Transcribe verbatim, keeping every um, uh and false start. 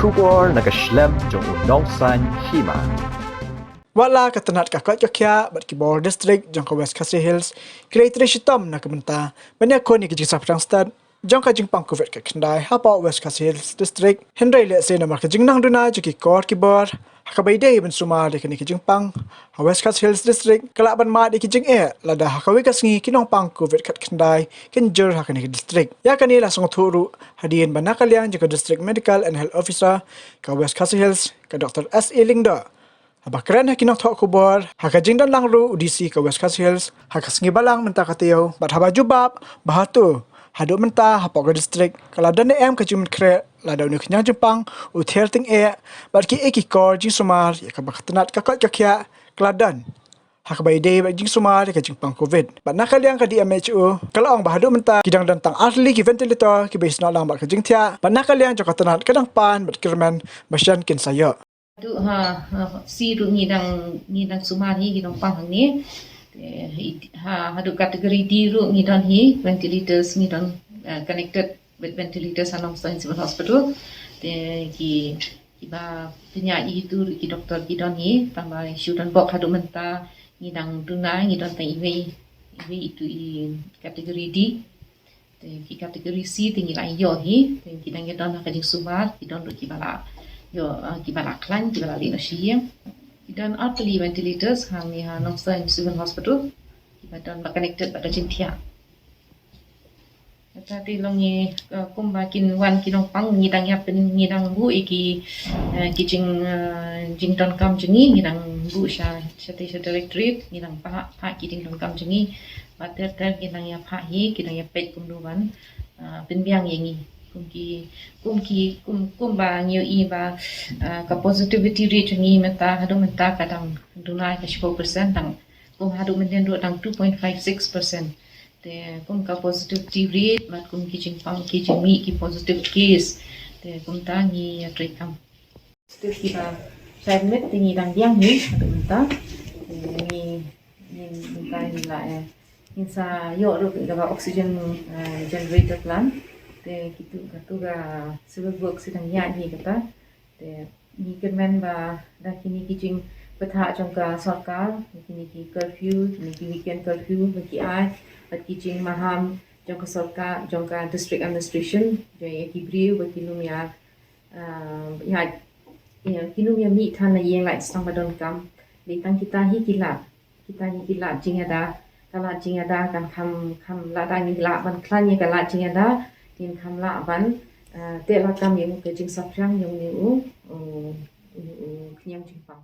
Khubor na ka shlem jong u nongsan hima. Wat la ka tnat ka koit ka khiah bad ki bor district jong ka West Khasi Hills ki la ïatrei shitom na ka bynta ban ïakhun ïa ka jingsaphriang stet jong ka jingpang covid khatkhyndai hapoh West Khasi Hills District, hynrei lehse namar ka jingnang duna jong ki kor ki bor ha kaba ïadei ban sumar ïa kane ka jingpang ha West Khasi Hills District ka lah ban mad ïa ki jingeh lada ha kawei ka sngi ki nongpang covid khatkhyndai kin jur ha kane ka district. Ïa kane la sngewthuh ruh hadien ba na ka liang jong ka District Medical and Health Officer ka West Khasi Hills, ka Doctor S A Lyngdoh, haba kren ha ki nongthoh khubor ha ka jingdon lang ruh u D C ka West Khasi Hills ha ka sngi Balang mynta ka taïew, bad haba jubab ba hato haduh mynta hapoh ka district ka la don ne em ka jingmyntkhret lada une u khñiang jingpang u ther tyngeh bad kiei ki kor jingsumar ïa kaba ka tnat ka koit ka khiah ka la don ha kaba ïadei bad jingsumar ïa ka jingpang covid. Bad na ka liang ka D M H O ka la ong ba haduh mynta ki dang don tang ar tylli ki ventilator kiba isnoh lang bad ka jingthiah, bad na ka liang jong ka tnat ka dang pan bad kyrmen ba shen kin sa ïoh. Haduh ha, ha C ruh ngi dang, ngi dang sumar hi ki nongpang hangne. Te, ha, haduh category D ruh ngi don hi ventilators, ngi don, eh, connected with ventilators ha Nongstoiñ Civil Hospital. Te ki, kiba pynïaid ïa itu ruh ki doktor ki don hi, tangba shu don bok haduh mynta ngi dang duna, ngi don tang iwei, iwei itu i category D. Te ki category C te ngi la ïoh hi, te ki dang ïa don ha ka jingsumar, ki don ruh kiba la ïoh, ah, kiba la khlaiñ, kiba la leit noh sha ïing. Ki don ar tylli ventilators hangne ha Nongstoiñ Civil Hospital, kiba don ba connected bad ka jingthiah. Kata te long ngi, eh, kumba kin wan ki nongpang ngi dang ïa pyn, ngi dang buh ïa ki, eh, ki jing, eh, jingdonkam jong ngi, ngi dang buh sha, sha te sha directorate, ngi dang phah, phah ki jingdonkam jong ngi. Bad ter ter ki dang ïa phah hi, ki dang ïa peit kumno ban, ah, pynbiang ïa ngi. Kum ki, kum ki, kum, kumba ngi ïohi ba, ah, ka positivity rate jong ngi mynta, haduh mynta ka dang duna ka shiphew percent, dang kum haduh mynhynnin ruh dang two point five six percent. Te kum ka positivity rate bad kum ki jingpang, ki jingmih ki positive case, te kumta ngi ïa treikam. Te kiba shah admit te ngi dang biang hi haduh mynta. Te ngi, ngi mynta ngi la, eh, ngin sa ïoh ruh kaba oxygen, eh, generator plant. Te kitu, katu ka civil works dang ïaid hi kata. Te ngi kyrmen ba da kine ki jingbthah jong ka sorkar, kine ki curfew, kine ki weekend curfew ba ki ai, bad ki jingmaham jong ka sorkar, jong ka district administration, jong ïa ki briew ba kin ym ïa, ah, ïa, ïa, kin ym ïa mih than na ïing lait sdang ba donkam. Dei tang kita hi ki lad, kita hi ki lad jingïada, ka lad jingïada kan kham, kham lada ngi lah ban khlaiñ ïa ka lad jingïada, ngin kham lah ban, ah, teh lakam ïa u ka jingsaphriang jong une u, u, u khñiang jingpang.